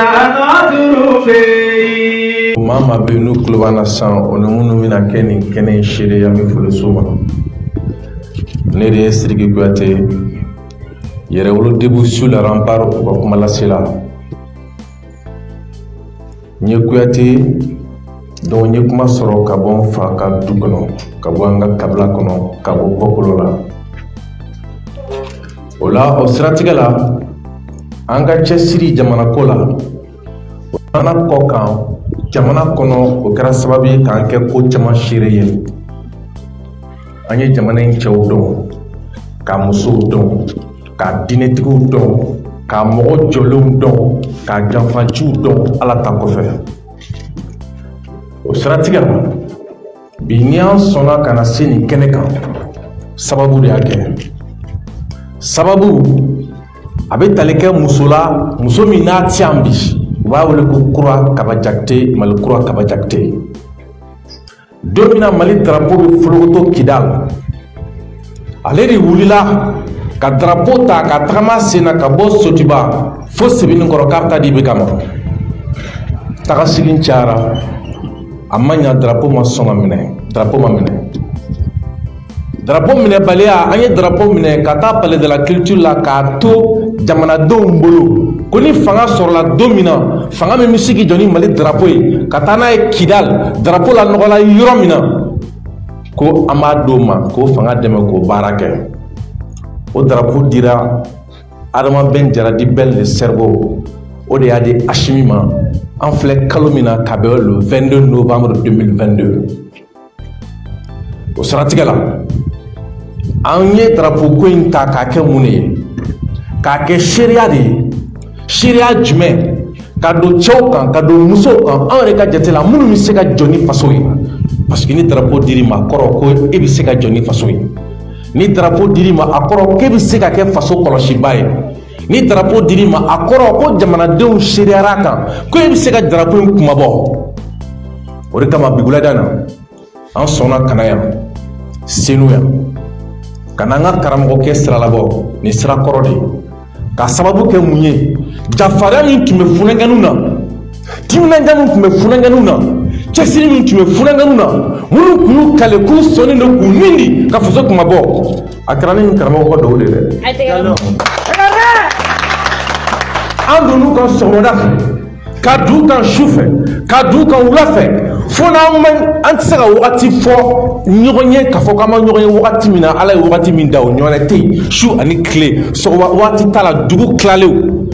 dans notre pays. Maa maa bɛ yen n'u tulo b'an na sisan, o ni minnu bɛna kɛ nin kɛnɛ in seere ye, an bɛ foli s'u ma. Ne de ye Sidiki Kuyate, Yɛrɛwolo Debout sur le rempart, u ka kuma lase la. N ye Kuyate, donc n ye kuma sɔrɔ ka bɔ n fa ka du kɔnɔ, ka bɔ an ka kabila kɔnɔ, ka bɔ bɔkolo la. O la, o siratigɛ la, an ka cɛsiri jamana ko la, o fana kɔ kan jamana kɔnɔ, o kɛra sababu ye k'an kɛ ko caman seere ye. An ye jamana in cɛw dɔn, ka musow dɔn, ka diinɛtigiw dɔn, ka mɔgɔ jɔlenw dɔn, ka janfanciw dɔn, Ala ta kɔfɛ. O siratigɛ la, bi ni an sɔnna ka na se nin kɛnɛ kan, sababu de y'a kɛ. Sababu a bɛ tali kɛ muso la, muso min n'a ti yan bi, u b'a wele ko Kura Kaba Jakite, Mali Kura Kaba Jakite. Don min na Mali drapeau bɛ folokoto Kidal, ale de wulila ka drapeau ta ka tagama sen na ka bɔ Sotiba fo Sebenikɔrɔ k'a bɛ taa di IBK ma. Tagasegin cayara, a ma ɲa, drapeau ma sɔn ka minɛ, drapeau ma minɛ. Drapeau minɛbaliya, an ye drapeau minɛ ka taa palais de la culture la k'a to jamanadenw bolo ko ni fanga sɔrɔla don min na, fanga min bɛ se k'i jɔ ni Mali drapeau ye ka taa n'a ye Kidal, drapeau la nɔgɔla yɔrɔ min na, ko an b'a d'o ma k'o fanga dɛmɛ k'o baara kɛ. O drapeau dira Adama Ben Jara di Ben le cerveau, o de y'a di Assimi ma. An filɛ kalo min na, ka bɛn le 22 novembre 2022. O siratigɛ la, an ye drapeau ko in ta k'a kɛ mun de ye? K'a kɛ seereya de ye. Seereya jumɛn? Ka don cɛw kan, ka don musow kan, anw yɛrɛ ka jate la, minnu bɛ se ka jɔ ni faso ye. Parce que ni drapeau dir'i ma, a kɔrɔ ko e bɛ se ka jɔ ni faso ye. Ni drapeau dir'i ma, a kɔrɔ k'e bɛ se ka kɛ faso kɔlɔsiba ye. Ni drapeau dir'i ma, a kɔrɔ ko jamanadenw seereyara a kan ko e bɛ se ka drapeau in kunmabɔ. O de kama bi wulada in na, an sɔnna ka na yan, Senu yan, ka n'an ka karamɔgɔkɛ sira labɔ nin sira kɔrɔ de ye. K'a sababu kɛ mun ye? Jafarinya min tun bɛ funankɛninw na, timinandiya min tun bɛ funankɛninw na, cɛsiri min tun bɛ funankɛninw na, minnu tun y'u kale k'u sɔnnen don k'u nin di ka faso kunmabɔ, a kɛra ne ni karamɔgɔ ka duwawu de ye dɛ. An donn'u kan sɔgɔmada fɛ, ka d'u kan su fɛ, ka d'u kan wula fɛ, fo n'an ma, an tɛ se ka wagati fɔ ɲɔgɔn ye k'a fɔ k'an ma ɲɔgɔn ye wagati min na, Ala ye wagati min da, o ɲɔgɔnna tɛ yen. Su ani tile, sɔgɔma waati t'a la, dugu tilalenw,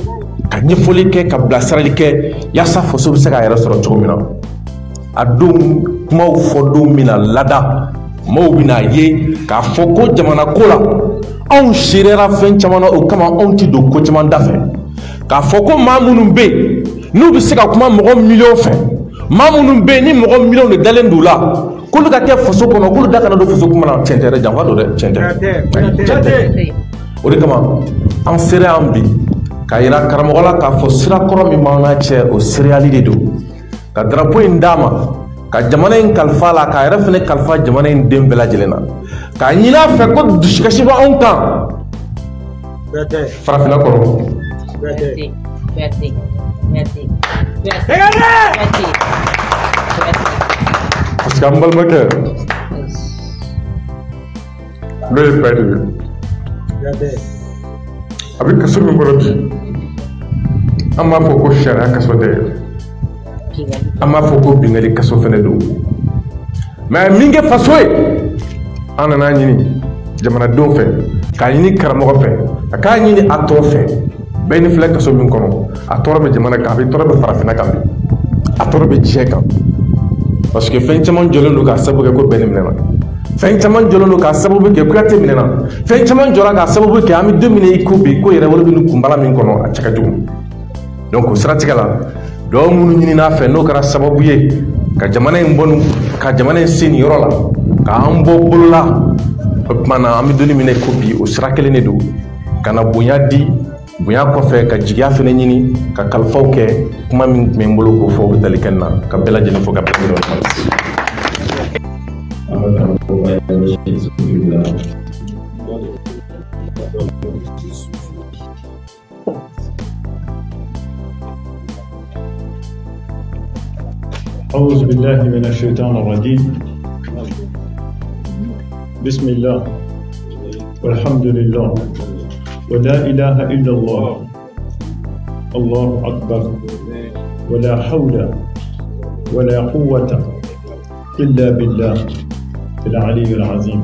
ka ɲɛfɔli kɛ, ka bilasirali kɛ, yaasa faso bɛ se k'a yɛrɛ sɔrɔ cogo min na. A don kumaw fɔ don min na lada, maaw bɛna ye k'a fɔ ko jamana ko la, anw seereyara fɛn caman na, o kama anw ti don ko caman da fɛ. K'a fɔ ko maa minnu bɛ yen n'u bɛ se ka kuma mɔgɔ miliyɔn fɛ, maa minnu bɛ yen ni mɔgɔ miliyɔn de dalen d'u la, k'olu ka kɛ faso kɔnɔ, k'olu da kana don faso kuma na, tiɲɛ tɛ dɛ, janfa don dɛ, tiɲɛ tɛ, tiɲɛ tɛ. O de kama an sera yan bi k'a yira karamɔgɔ la k'a fɔ sira kɔrɔ min b'an n'a cɛ, o seereyali de don. Ka drapeau in d'a ma, ka jamana in kalifa la, k'a yɛrɛ fana kalifa jamana in den bɛɛ lajɛlen na, k'a ɲini a fɛ ko dusukasi bɛ anw kan farafinna kɔnɔ. Parce que an balimakɛ n'o ye Bɛn ye, a bɛ kaso min kɔnɔ bi, an b'a fɔ ko sariya kaso tɛ, an b'a fɔ ko binkanni kaso fɛnɛ don. Mais min kɛ faso ye, an nana ɲini jamanadenw fɛ, k'a ɲini karamɔgɔ fɛ, a k'a ɲini a tɔ fɛ. Bɛɛ ni filɛ kaso min kɔnɔ, a tɔɔrɔ bɛ jamana kan, a bɛ tɔɔrɔ bɛ farafinna kan bi, a tɔɔrɔ bɛ diɲɛ kan. Parce que fɛn caman jɔlen don k'a sababu kɛ ko Bɛn minɛna, fɛn caman jɔlen don k'a sababu kɛ Kuyate minɛna, fɛn caman jɔra k'a sababu kɛ an bɛ don min na i ko bi, ko Yɛrɛwolo bɛ nin kunbala min kɔnɔ, a cɛ ka jugu. Donc o siratigɛ la, dɔw minnu ɲinina a fɛ, n'o kɛra sababu ye ka jamana in bɔ, ka jamana in se nin yɔrɔ la, k'an bɔ bolo la, o tuma na an bɛ don min na i ko bi, o sira kelen de don, ka na bonya di, bonya kɔfɛ ka jigiya fɛnɛ ɲini, ka kalifaw kɛ. Kuma min tun bɛ n bolo k'o fɔ, o bɛ tali kɛ nin na, ka bɛɛ lajɛlen fo, ka bɛɛ lajɛlen fo. An ka karamɔgɔ ka ɲɛsin la. أعوذ بالله من الشيطان الرجيم. بسم الله والحمد لله ولا إله إلا الله الله أكبر ولا حول ولا قوة إلا بالله العلي العظيم.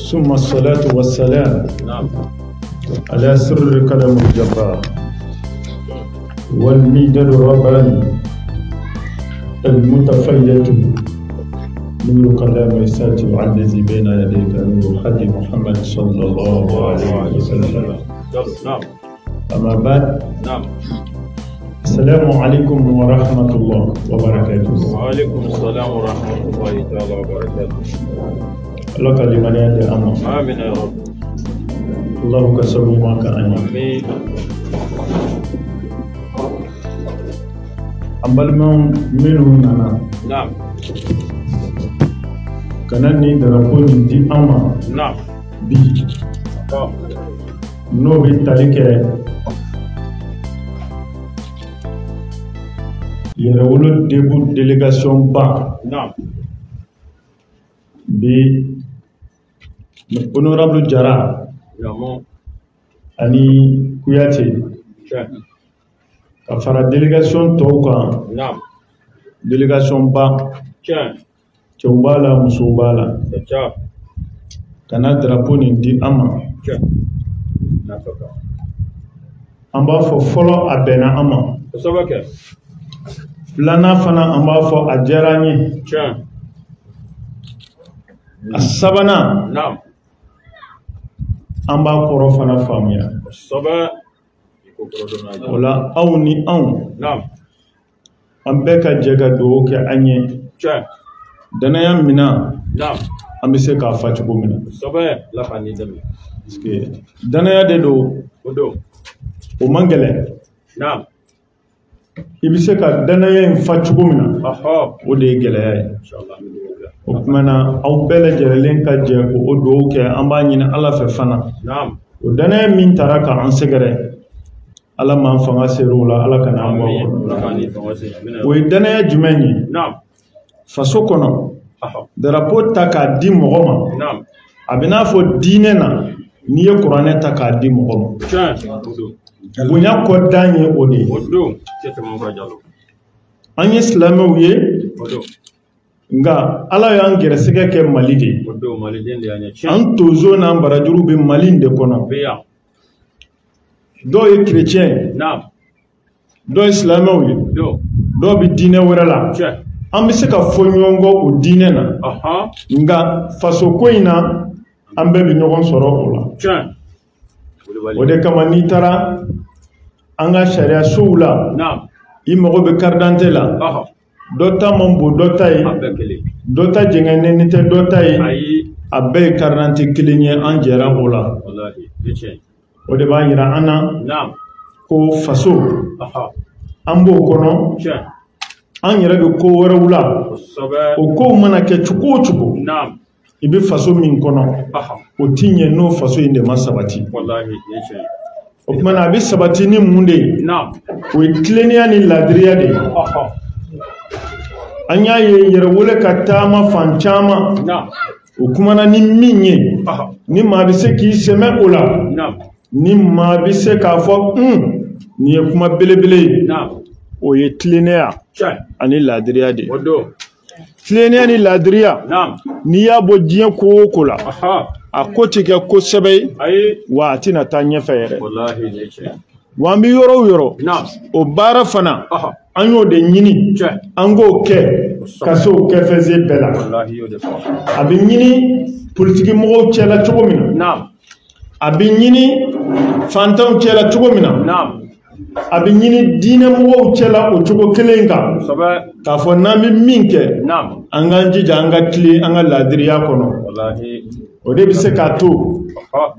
ثم الصلاة والسلام على سر قلم الجبار والميدان الرباني المتفيد نور كلام الساتر الذي بين يديك نور حد محمد صلى الله عليه وسلم. أما بعد، السلام عليكم ورحمة الله وبركاته. وعليكم السلام ورحمة الله تعالى وبركاته. لك لمن يدي أمر. آمين يا رب. الله كسب ما كان. آمين. An balimaw minnu nana ka na nin drapeau nin di an ma bi, n'o bɛ tali kɛ Yɛrɛwolo Debout délégation ba bi honorable Jara ani Kuyate ka fara délégation tɔw kan, délégation ba, cɛw b'a la, musow b'a la, ka na drapeau nin di an ma. An b'a fɔ fɔlɔ a bɛnna an ma, filanan fana an b'a fɔ a diyara an ye, a sabanan an b'a kɔrɔ fana faamuya. O la aw ni anw an bɛɛ ka jɛ ka dugawu kɛ an ye, danaya minan an bɛ se k'a fa cogo min na, parce que danaya de don, o man gɛlɛn. I bɛ se ka danaya in fa cogo min na, o de ye gɛlɛya ye. O tuma na aw bɛɛ lajɛlen ka jɛ k'o dugawu kɛ, an b'a ɲini Ala fɛ fana, o danaya min taara k'an sɛgɛrɛ, Ala m'an fanga ser'o la, Ala kana an bɔ o kɔnɔ. O ye danaya jumɛn ye? Faso kɔnɔ, drapeau ta k'a di mɔgɔ ma, a bɛ n'a fɔ diinɛ na, n'i ye kuranɛ ta k'a di mɔgɔ ma, bonya kɔ dan ye o de ye. An ye silamɛw ye, nka Ala y'an gɛrɛsɛgɛ kɛ Mali de ye. An tonso n'an barajuru bɛ Mali in de kɔnɔ. Dɔw ye chrétien ye, dɔw ye silamɛw ye, dɔw bɛ diinɛ wɛrɛ la. An bɛ se ka fɔ ɲɔgɔn kɔ o diinɛ na, nka fasoko in na an bɛɛ bɛ ɲɔgɔn sɔrɔ o la. O de kama n'i taara an ka sariya sow la, i mago bɛ carte d'identité la, dɔ ta man bon dɔ ta ye, dɔ ta jɛngɛnnen tɛ dɔ ta ye, a bɛɛ ye carte d'identité kelen ye, an jɛra o la. O de b'a yira an na ko faso an b'o kɔnɔ, an yɛrɛ bɛ ko wɛrɛw la. O kow mana kɛ cogo o cogo, i bɛ faso min kɔnɔ, o ti ɲɛ n'o faso in de ma sabati. O tuma na a bɛ sabati ni mun de ye? O ye tilennenya ni laadiriya de ye. An y'a ye Yɛrɛwolo ka taama fan caman, o kumana ni min ye, ni maa bɛ se k'i sɛmɛ o la, ni maa bɛ se k'a fɔ nin ye kuma belebele ye, o ye tilennenya ani laadiriya de ye. Tilennenya ni laadiriya, n'i y'a bɔ diɲɛ ko o ko la, a ko ti kɛ ko sɛbɛ ye, wa a tɛna taa ɲɛfɛ yɛrɛ. Wa an bɛ yɔrɔ o yɔrɔ, o baara fana an y'o de ɲini, an k'o kɛ ka se o kɛfɛsen bɛɛ la. A bɛ ɲini politiki mɔgɔw cɛla cogo min na, a bɛ ɲini fantanw cɛla cogo min na, a bɛ ɲini diinɛ mɔgɔw cɛla o cogo kelen kan, k'a fɔ n'an bɛ min kɛ, an k'an jija an ka tilen an ka laadiriya kɔnɔ. O de bɛ se k'a to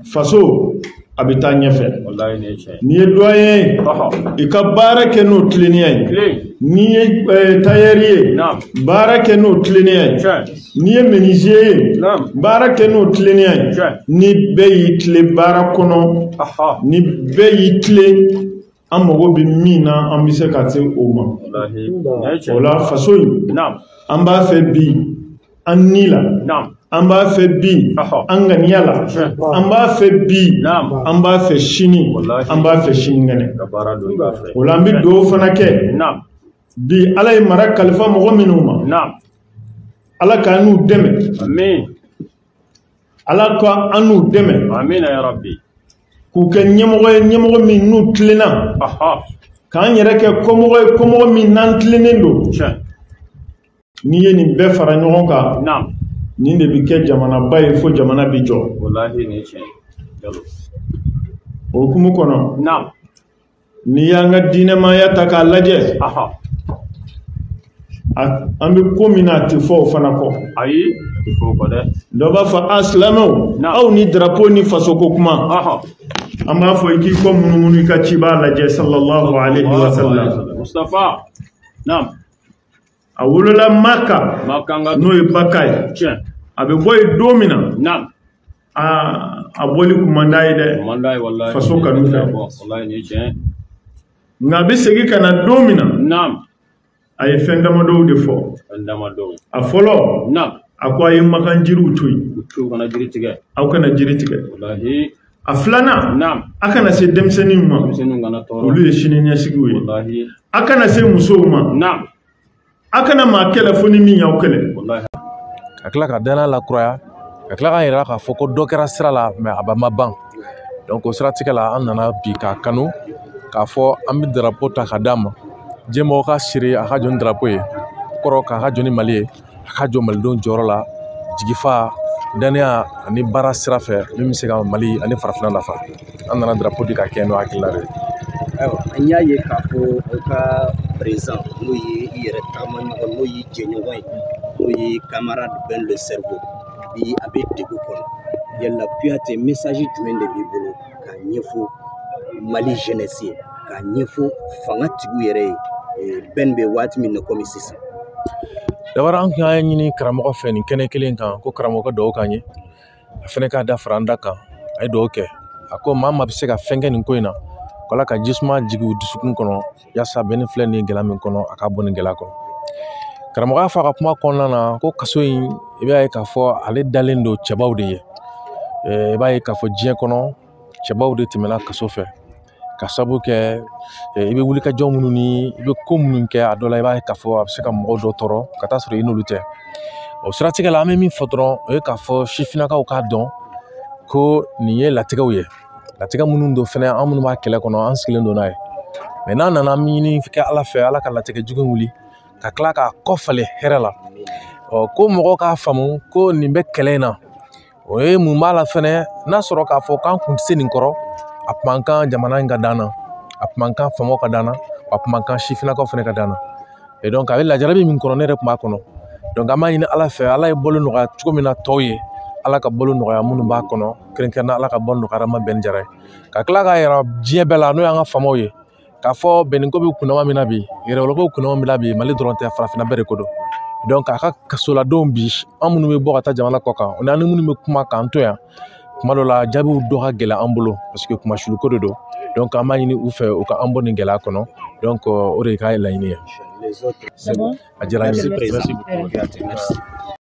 faso a bɛ taa ɲɛfɛ. N'i ye doyen ye, i ka baara kɛ n'o tilennenya ye. N'i ye tailleur ye, baara kɛ n'o tilennenya ye. N'i ye menuisier ye, baara kɛ n'o tilennenya ye. Ni bɛɛ y'i tilen baara kɔnɔ, ni bɛɛ y'i tilen An mago bɛ min na, an bɛ se ka se o ma. O la faso in, an b'a fɛ bi an ni la, an b'a fɛ bi an ŋaniya la, an b'a fɛ bi, an b'a fɛ sini, an b'a fɛ sinikɛnɛ. O la an bɛ dugawu fana kɛ bi. Ala ye mara kalifa mɔgɔ minnu ma, Ala k'an n'u dɛmɛ. Ala ka an n'u dɛmɛ k'u kɛ ɲɛmɔgɔ ye, ɲɛmɔgɔ min n'u tilenna, k'an yɛrɛ kɛ kɔmɔgɔ ye, kɔmɔgɔ min n'an tilennen don. N'i ye nin bɛɛ fara ɲɔgɔn kan, nin de bɛ kɛ jamanaba ye fo jamana bɛ jɔ. O hukumu kɔnɔ, n'i y'an ka diinɛmaaya ta k'a lajɛ, an bɛ ko min na, a tɛ fɔ o fana kɔ. Dɔ b'a fɔ a silamɛw, aw ni drapeau ni fasoko kuma. An b'a fɔ i k'i kɔ munumunu i ka cibaa lajɛ, sallallahu alaihi wa sallam. A wolola Maka, n'o ye Baka ye. A bɛ bɔ yen don min na, a bɔli kun man d'a ye dɛ, faso kanu fɛ. Nka a bɛ segin ka na don min na, a ye fɛn damadɔw de fɔ. A fɔlɔ, a ko a ye makan jiriw to yen, aw kana jiri tigɛ. A filanan, a kana se denmisɛnninw ma, olu ye sini ɲɛsigiw ye. A kana se musow ma, a kana maa kɛlɛ fo ni min y'aw kɛlɛ. Ka tila ka danaya lakuraya, ka tila k'a yira k'a fɔ ko dɔ kɛra sira la, mɛ a ma ban. Donc o siratigɛ la, an nana bi k'a kanu k'a fɔ an bɛ drapeau ta ka d'a ma. Diɲɛ mɔgɔ ka siri a ka jɔ ni drapeau ye, kɔrɔ k'a ka jɔ ni Mali ye, a ka jɔ malidenw jɔyɔrɔ la, jigifa, danaya ani baara sira fɛ min bɛ se ka Mali ani farafinna nafa. An nana drapeau di ka kɛ n'o hakilina de ye. Ayiwa, an y'a ye k'a fɔ aw ka président, n'o ye i yɛrɛ taamaɲɔgɔn, n'o y'i jɛɲɔgɔn ye, n'o ye camarade Ben le Cerveau, bi a bɛ degun kɔnɔ. Yala Kuyate, message jumɛn de b'i bolo k'a ɲɛfɔ Mali jeunesse ye, k'a ɲɛfɔ fanga tigiw yɛrɛ ye, Ben bɛ waati min na komi sisan? D'abord, an kun y'a ɲini karamɔgɔ fɛ nin kɛnɛ kelen kan ko karamɔgɔ ka dugawu k'an ye. A fɛnɛ k'a da fara an da kan, a ye dugawu kɛ. A ko maa maa bɛ se ka fɛn kɛ nin ko in na, ko Ala ka jisuma jigin u dusukun kɔnɔ yaasa bɛn ni filɛ nin gɛlɛya min kɔnɔ, a ka bɔ nin gɛlɛya kɔnɔ. Karamɔgɔ y'a fɔ a ka kuma kɔnɔna na ko kaso in, i b'a ye k'a fɔ ale dalen don cɛbaw de ye. I b'a ye k'a fɔ diɲɛ kɔnɔ cɛbaw de tɛmɛna kaso fɛ, ka sababu kɛ i bɛ wuli ka jɔ minnu ni i bɛ ko minnu kɛ, a dɔ la i b'a ye k'a fɔ a bɛ se ka mɔgɔ dɔ tɔɔrɔ ka taa sɔrɔ i n'olu tɛ. O siratigɛ la, an bɛ min fɔ dɔrɔn, o ye k'a fɔ sifinnakaw k'a dɔn ko nin ye latigɛw ye, latigɛ minnu don fɛnɛ, an minnu b'a kɛlɛ kɔnɔ, an sigilen don n'a ye. Mɛ n'a nana, an bɛ ɲini kɛ Ala fɛ, Ala ka latigɛ jugu wuli ka tila k'a kɔ falen hɛrɛ la. Ɔ ko mɔgɔw k'a faamu ko nin bɛ kɛlɛ in na, o ye mun b'a la fɛnɛ, n'a sɔrɔ k'a fɔ k'an kun tɛ se nin kɔrɔ, a kun man kan jamana in ka d'an na, a kun man kan faamaw ka d'an na, a kun man kan sifinnakaw fɛnɛ ka d'an na. Et donc a bɛ lajarabi min kɔnɔ, ne yɛrɛ kun b'a kɔnɔ. Donc an b'a ɲini Ala fɛ, Ala ye balo nɔgɔya cogo min na tɔw ye, Ala ka balo nɔgɔya minnu b'a kɔnɔ, kɛrɛnkɛrɛnnenya Ala ka balo nɔgɔya ma Bɛn Jara ye. Ka tila k'a yira diɲɛ bɛɛ la, n'o y'an ka faamaw ye, k'a fɔ bɛnninko bɛ kunnama min na bi, yɛrɛwoloko bɛ kunnama min na bi, Mali dɔrɔn tɛ, farafinna bɛɛ de ko don. Donc a ka kasoladenw bi, an minnu bɛ bɔ ka taa jamana kɔ kan, o n'an ni minnu bɛ kuma k'an to yan, kuma dɔ la jaabiw dɔ ka gɛlɛn an bolo, parce que kumasuluko de don. Donc an b'a ɲini u fɛ u ka an bɔ nin gɛlɛya kɔnɔ. Donc o de ka laɲini ye. A diyara n ye. Merci.